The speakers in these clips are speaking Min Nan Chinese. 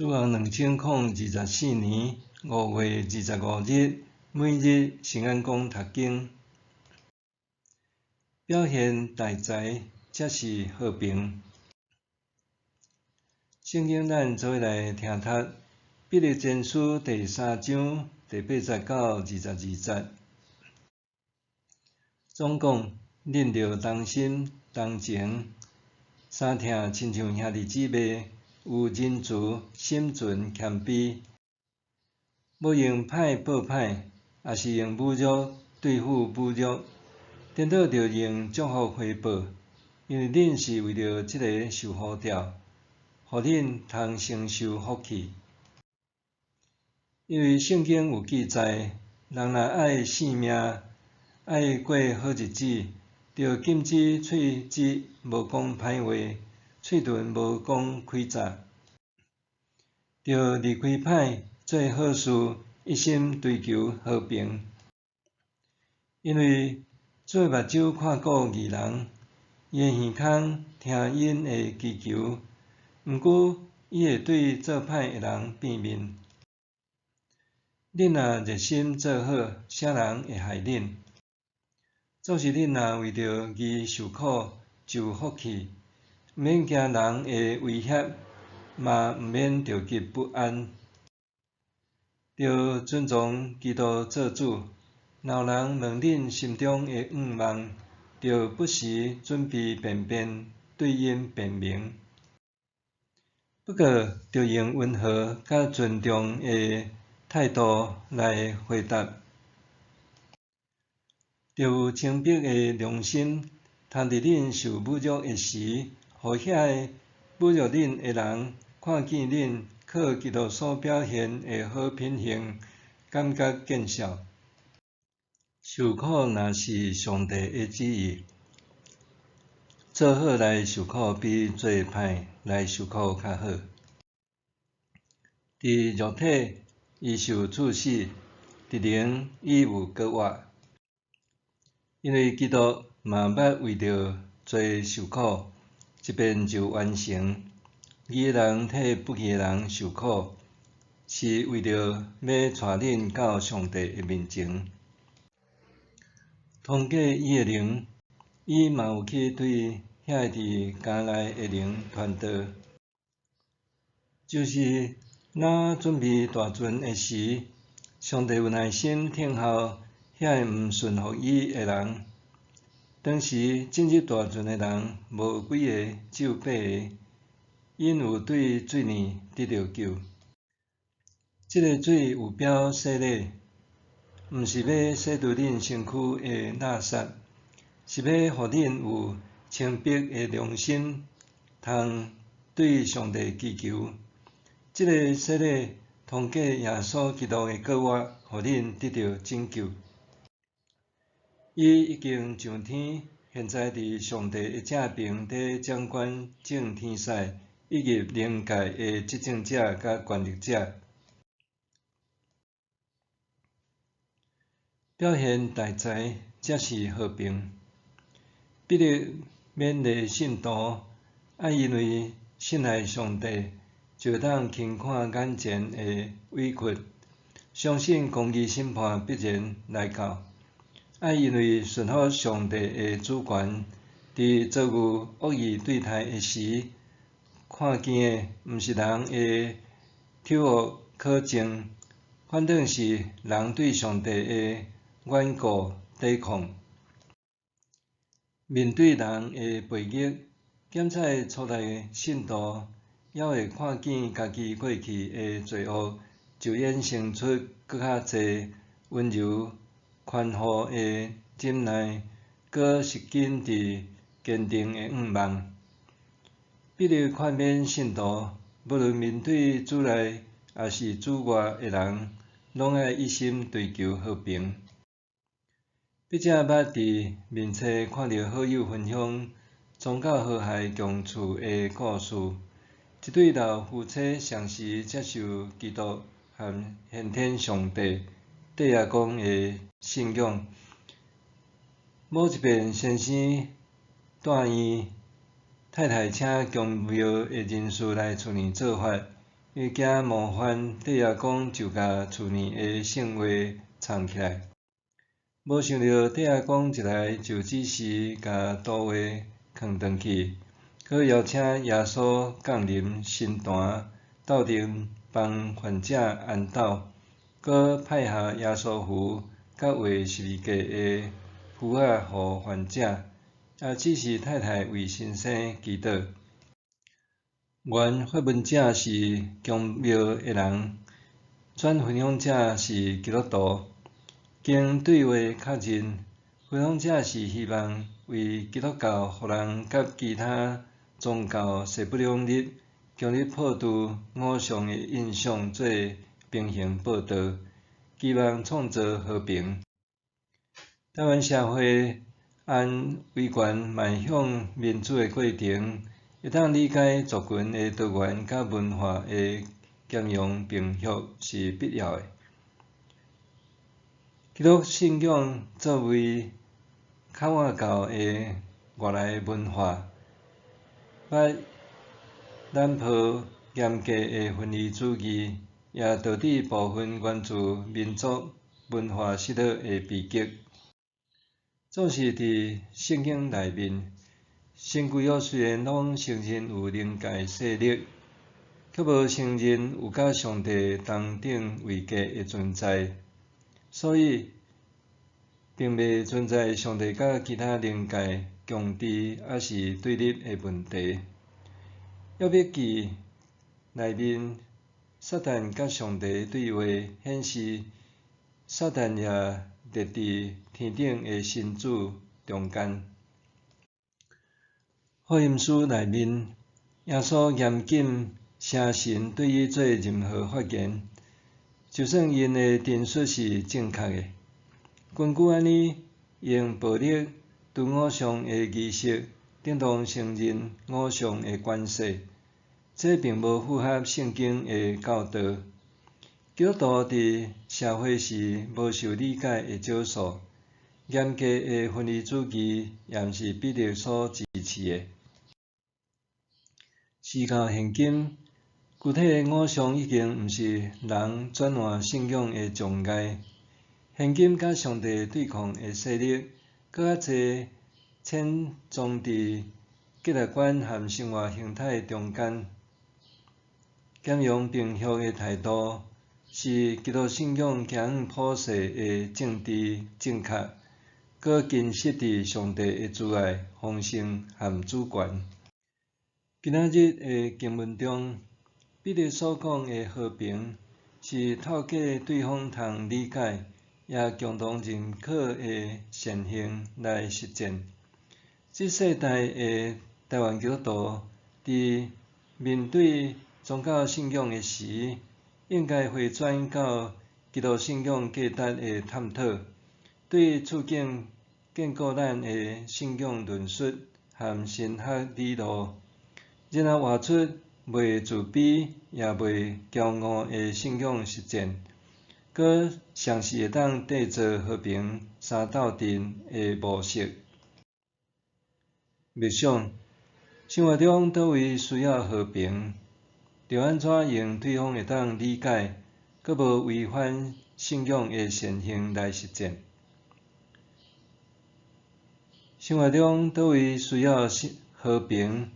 主元2024年5月25日，每日圣安讲读经，表现大才才是和平。圣经咱做伙来听读，彼得前书第三章第八节到22节。总讲，恁著同心同情，相疼亲像兄弟姊妹，有仁慈，心存谦卑，无用歹报歹，抑是用侮辱对付侮辱，颠倒著用祝福回报，因为恁是为著這个受呼召，予恁通承受福氣。因為聖經有記載，人若愛性命，愛過好日子，著禁止喙舌無講歹話，喙唇無講詭詐，著離開歹，做好事，一心追求和平。因為主的目睭看顧義人，伊的耳孔聽𪜶的祈求，毋過伊會對做歹的人變面。恁若熱心做好，啥人會害恁？總是恁若為著義受苦，就有福氣，毋免驚人的威脅，嘛毋免著急不安。著尊崇基督做主。若有人問恁心中的願望，著不時準備便便，對𪜶辯明。不過，著用溫和佮尊重的態度來回答。著有清白的良心，通佇恁受侮辱的時，予遐个侮辱恁的人看見恁靠基督所表現的好品行，感覺見笑。受苦若是上帝的旨意，做好來受苦比做歹來受苦較好。佇肉體，伊受處死；佇靈，伊有閣活。因為基督嘛捌為著罪受苦，一遍就完成。義的人替不義的人受苦，是為著欲帶恁到上帝的面前。通過伊的靈，伊嘛有去對遐个佇監內的靈傳道，就是若準備大船的時，上帝有耐心等候遐个毋順服伊的人。當時進入大船的人無幾个，只有八个，𪜶有對水裡得著救。這个水有表洗禮，毋是欲洗除恁身軀的垃圾，是欲予恁有清白的良心，通對上帝祈求。這个洗禮通過耶穌基督的復活，予恁得著拯救。伊已經上天，現在佇上帝的正爿佇掌管眾天使以及靈界的執政者佮權力者。表現大才才是和平。彼得勉勵信徒，愛因為信賴上帝，就會當輕看眼前的委屈，相信公義審判必然來到。愛因為順服上帝的主權，佇遭遇惡意對待的時，看見的毋是人的醜惡可憎，反轉是人對上帝的頑固抵抗。面對人的背逆，檢採初代信徒猶會看見家己過去的罪惡，就衍生出閣較濟溫柔寬恕的忍耐，閣實堅佇堅定的願望。彼得勸勉信徒，無論面對主內抑是主外的人，攏愛一心追求和平。筆者捌佇面冊看著好友分享宗教和諧共處的故事。一對老夫妻相時接受基督和玄天上帝地阿公的信仰。某一遍先生蹛院，太太請宮廟的人士來厝裡做法，因為驚冒犯底亞公，就共厝內的聖畫藏起來。無想著底亞公一來就只是共圖畫囥轉去，閣邀請耶穌降臨神壇，鬥陣幫患者哀禱，閣派下耶穌符佮畫十字架的符仔予患者，也指示太太為先生祈禱。原發文者是宮廟的人，轉分享者是基督徒。經對話確認，分享者是希望為基督教予人佮其他宗教勢不兩立、強力破除偶像的印象做平衡報導，期望創造和平。台灣社會按維權邁向民主的過程，會當理解族群的多元佮文化的兼容並蓄是必要的。基督信仰作為較倚舊的外來文化，捌濫抱嚴格的分離主義，也導致部分源自民族文化失落的悲劇。總是佇聖經內面，新舊約雖然攏承認有靈界勢力，卻無承認有佮上帝同等位格的存在，所以並袂存在上帝佮其他靈界共治抑是對立的問題。約伯記內面，撒旦佮上帝對話，顯示撒旦也列佇天頂的神子中間。福音書內面，耶穌嚴禁邪神對伊做任何發言，就算𪜶的陳述是正確的。根據按呢，用暴力除偶像的儀式，等同承認偶像的權勢，這並無符合聖經的教導。基督徒佇社會是無受理解的少數，嚴格的分離主義也毋是彼得所支持的。時到現今，具體的偶像已經毋是人轉換信仰的障礙。現今佮上帝對抗的勢力，閣較濟潛藏佇價值觀和生活形態中間。兼容並蓄的態度，是基督信仰走向普世的政治正確，閣堅實佇上帝的慈愛、豐盛和主權。今仔日的經文中，彼得所講的和平，是透過對方通理解，也共同認可的善行來實踐。這世代的台灣基督徒，佇面對宗教信仰的時，應該回轉到基督信仰價值的探討，對處境建構咱的信仰論述和神學理路，然後活出袂自卑也袂驕傲的信仰實踐，閣嘗試會當締造和平三鬥陣的模式。默想，生活中佗位需要和平，著按怎用對方會當理解，閣無違反信仰的善行來實踐？生活中佗位需要和平，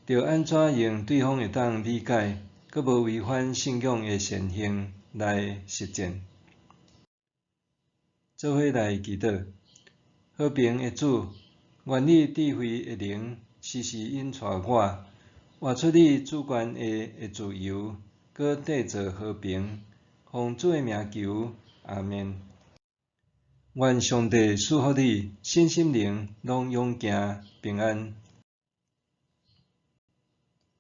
著按怎用對方會當理解，閣無違反信仰的善行來實踐？做伙來祈禱，和平的主，願你智慧的靈時時引帶我，活出你主權下的自由，閣締造和平。奉主的名求，阿們。願上帝賜福你，身心靈攏勇健平安。